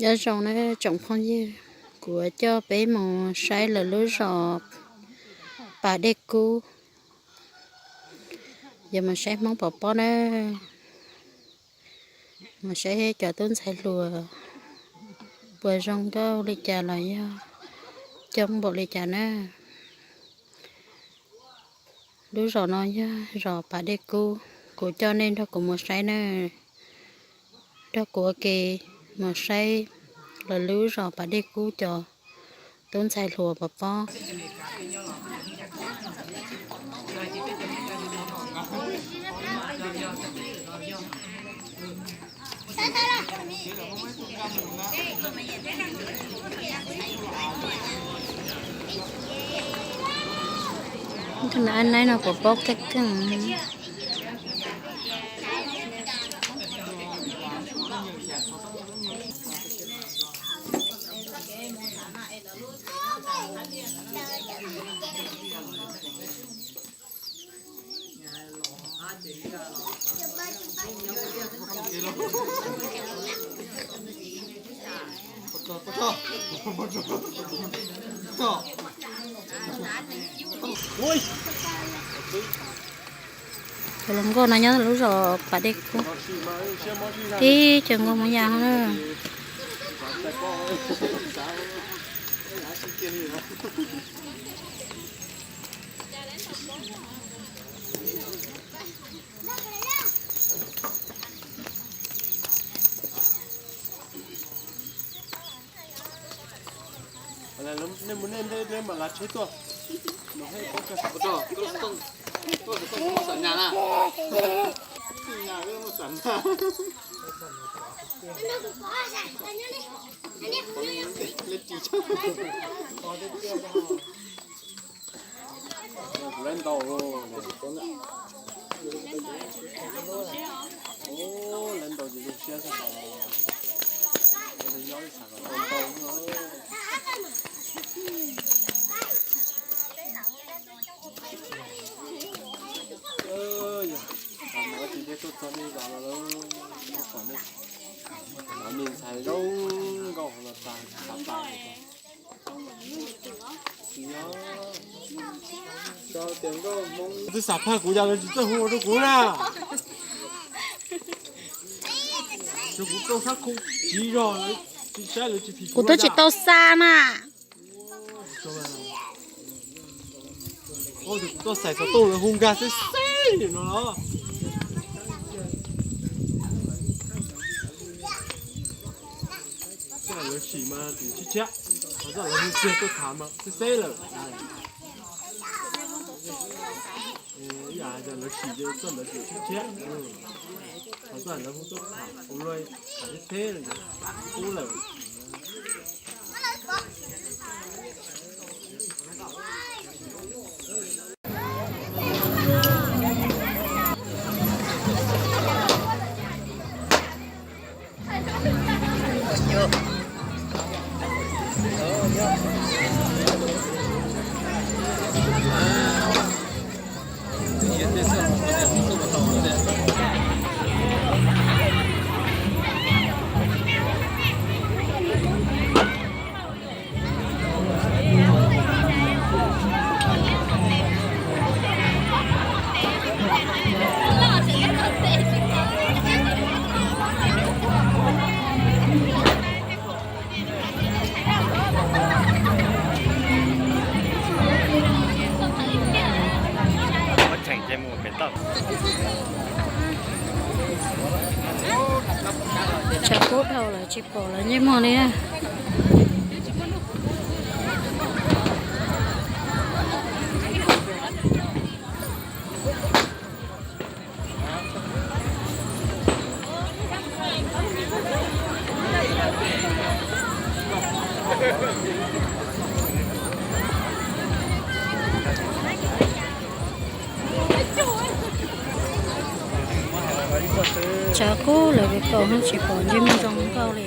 Nyob zoo na tsoom phooj ywg, kuv coj peb mus saib lawv lub zos Pas Dej Kub, yuav mus saib Hmoob pov pob na, mus saib cov tub ntxhais hluas puas zoo nkauj li cas los yog coob npaum li cas na. Lub zos no yog zos Pas Dej Kub, kuv coj nej nrog kuv mus saib na, nrog kuv ua ke mus saib lawv lub zos Pas Dej Kub cov tub ntxhais hluas pov pob. Tus no, naib no puas paub keej keej. Cov hluas nkauj no nyob lub zos Pas Dej Kub, ib co nkauj Hmoob Yaj na. Nej mus nej ntej, nej mam lav tsheb tuaj. Kuv lawv ntaus, lawv ntaus ces zoo siab xwb os. Nyob ib xav kom tau ntau. Yog, tsis thiaj tuaj txog nej zos los lawm, nej pom nej, cov me ntxhais zoo nkauj los tas xav pais. Twb xav phaj kuv yog lawv tsis txawj hu ua rau kuv na. Rau kuv tau sab khau tsiv zog, tsis saib lawv tsis phim kuv twb tsis tau xa na. Tus kuv tuaj xaiv xov tooj lawv hu nkag xeb xeb no los. Txoj lawv sim mas tus tshiab tshiab, qhov txoj lawv hu kiag tuaj tham mas xeb xeb lawm. Ib yam lawv sim ces txoj ntawd tus tshiab tshiab, qhov txoj lawv hu tuaj tham ua luaj, tham xeb xeb lawm, ub lawm. Tshav kub dhau lawm tsis pom lawv ntsej muag li na. Tshav kub lawm tsis pom, tsis pom ntsej muag zoo nkauj li.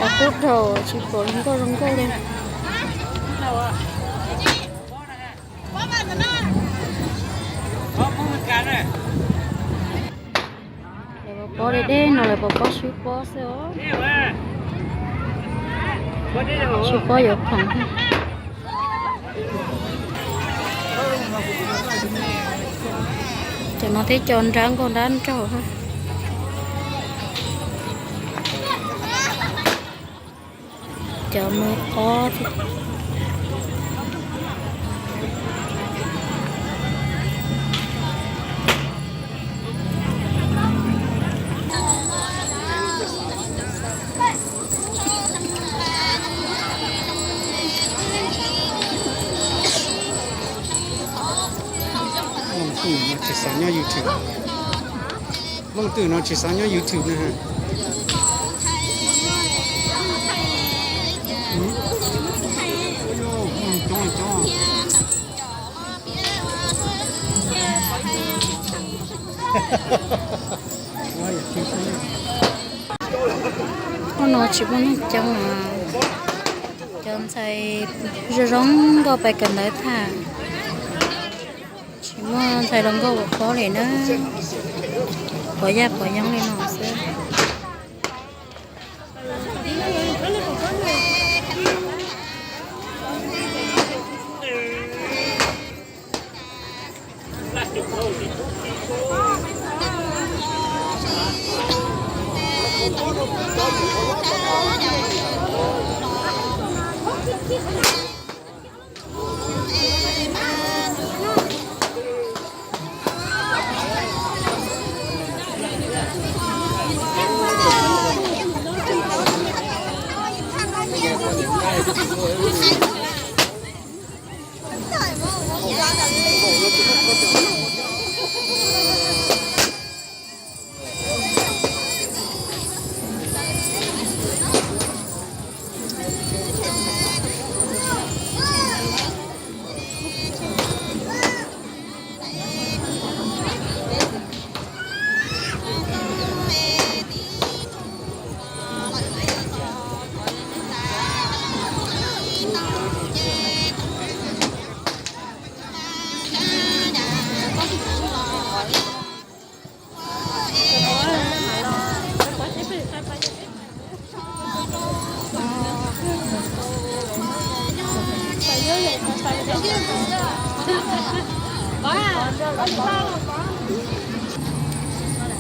Qub dhau tsis pom zoo nkauj zoo nkauj li. Lawv pob deb deb no lawv pob sib pob xwb os. Sib pob yuav khoom. Cov no thiab cov nrab nkauj nrab nraug. Cov me ob thiab. Leej twg no tsis xav nyob YouTube, leej twg no tsis xav nyob YouTube na. Hnub no tsis muaj neeg coob, cov ntxhais zoo zoo nkauj pais kawm ntawv tham. Tsis muaj ntxhais hluas nkauj ua pob li na, pov yaj pov yeeb li no xwb.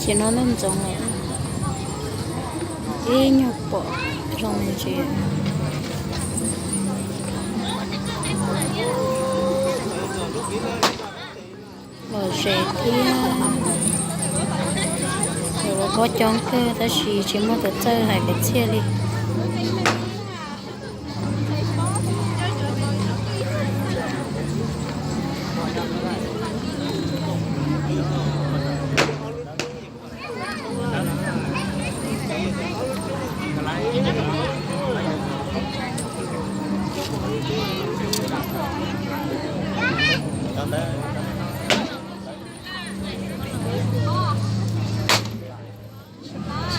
Ces no lub ntxoov ib nyuag pom zoo me ntsis. Lom zem thiab. Lawv ua pob coob kawg tab sis tsis muaj tus txawj hais kwv txhiaj li.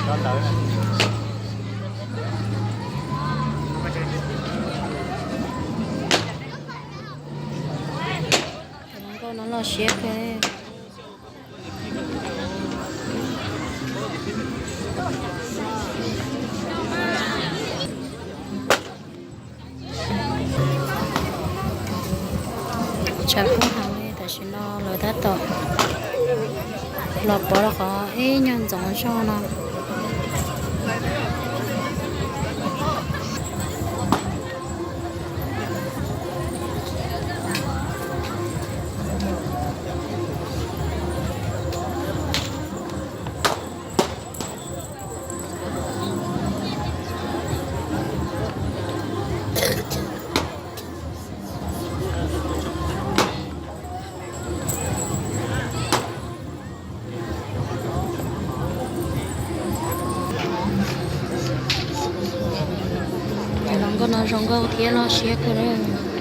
Cov hluas nkauj no loj siab kawg. Tshav kub heev li, tam sim no lawv tab tom los pov rau qhov ib nyuag ntxoov zog no. Cov hluas nkauj no zoo nkauj thiab loj siab kawg li.